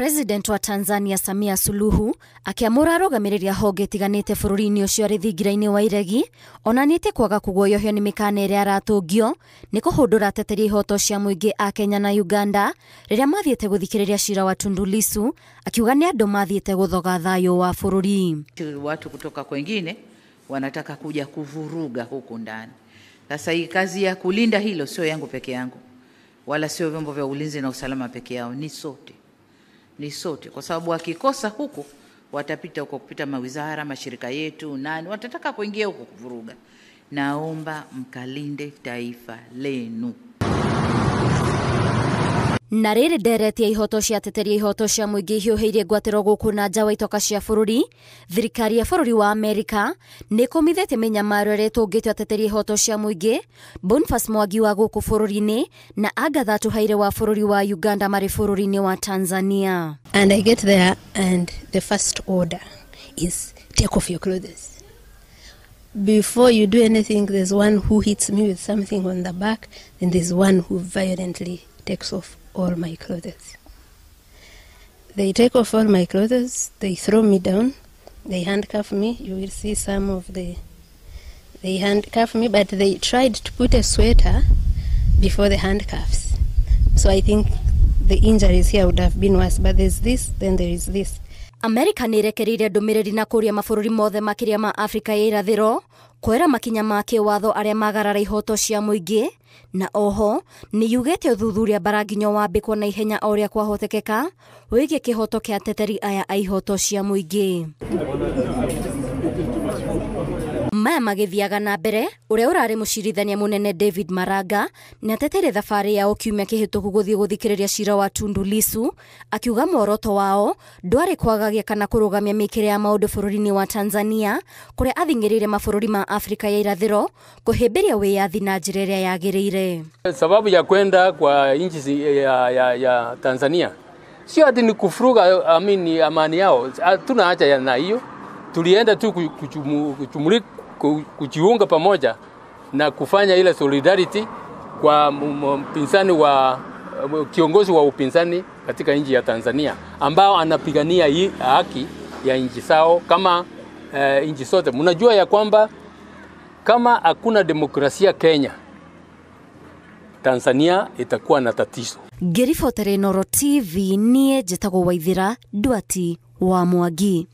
President wa Tanzania Samia Suluhu akiamũra arũgamĩrĩri a honge itiganĩte bũrũri-inĩ ũcio arĩ thingira-inĩ wa iregi onanĩtie kwaga kuguoyohio nĩ mĩkana ĩrĩa aratũngio nĩ kũhũndũra ateteri ihoto cia mũingĩ a Kenya na Uganda rĩrĩa mathiĩte gũthikĩrĩria cira wa Tundu Lissu, akiuga nĩ andũ mathiĩte gũthoga thayũ wa bũrũri. Watu kutoka kwengine wanataka kuja kuvuruga huku ndani. Sasa hii kazi ya kulinda hilo sio yangu peke yangu, wala sio vyombo vya ulinzi na usalama peke yao, ni sote. Ni sote, kwa sababu wakikosa huku watapita huko kupita mawizara, mashirika yetu, nani watataka kuingia huko kuvuruga. Naomba mkalinde taifa lenu. Na rĩrĩ ndereti ya ihoto cia ateteri a ihoto cia mũingĩ ihiũhĩirie ngwatĩro gũkũ na nja wa itoka cia bũrũri, thirikari ya bũrũri wa Amerika nĩ ĩkũmithĩtie mĩnyamaro ĩrĩa ĩtũngĩtio ateteri a ihoto cia mũingĩ Boniface Mwangi wa gũkũ bũrũri-inĩ na Agatha Atuhaire wa bũrũri wa Uganda marĩ bũrũri-inĩ wa Tanzania. And I get there and the first order is take off your clothes. Before you do anything, there's one who hits me with something on the back, and there's one who violently takes off all my clothes. They take off all my clothes, they throw me down, they handcuff me. You will see some of the... They handcuff me, but they tried to put a sweater before the handcuffs. So I think the injuries here would have been worse, but there's this, then there is this. Amerika nĩ ĩrekereirie ndũmĩrĩri na kũria mabũrũri mothe makĩria ma Afrika ya irathĩro kwera makinya ma kĩwatho arĩa magarara ihoto cia mũingĩ, na oho nĩ yugĩte ũthuthuria mbaranginyo wambĩkwo na ihenya o ũrĩa kwahotekeka wĩgiĩ kĩhoto kĩa ateteri aya a ihoto cia mũingĩ. Maya magĩthiaga na mbere, ũrĩa ũrarĩ mũcirithania mũnene David Maraga nĩ ateteire thabarĩ yao kiumia kĩhĩtũku gũthiĩ gũthikĩrĩria cira wa Tundu Lissu, akiuga muoroto wao ndwarĩ kwagagia kana kũrũgamia mĩkĩre ya maũndũ bũrũri-inĩ wa Tanzania kũrĩa athing'ĩrĩire mabũrũri ma Afrika ya irathĩro kũhĩmbĩria wĩyathi na njĩra ĩrĩa yagĩrĩire. Sababu ya kwenda kwa nchi ya Tanzania sio ati ni kufuruga amani yao, hatuna haja na hiyo. Tulienda tu kujiunga pamoja na kufanya ile solidarity kwa mpinzani wa kiongozi wa upinzani katika nchi ya Tanzania ambao anapigania hii haki ya nchi zao kama nchi zote. Mnajua ya kwamba kama hakuna demokrasia Kenya, Tanzania itakuwa na tatizo. Ngĩribotera Inooro TV, niĩ njĩtagwo Waithira Ndwati wa Mwangi.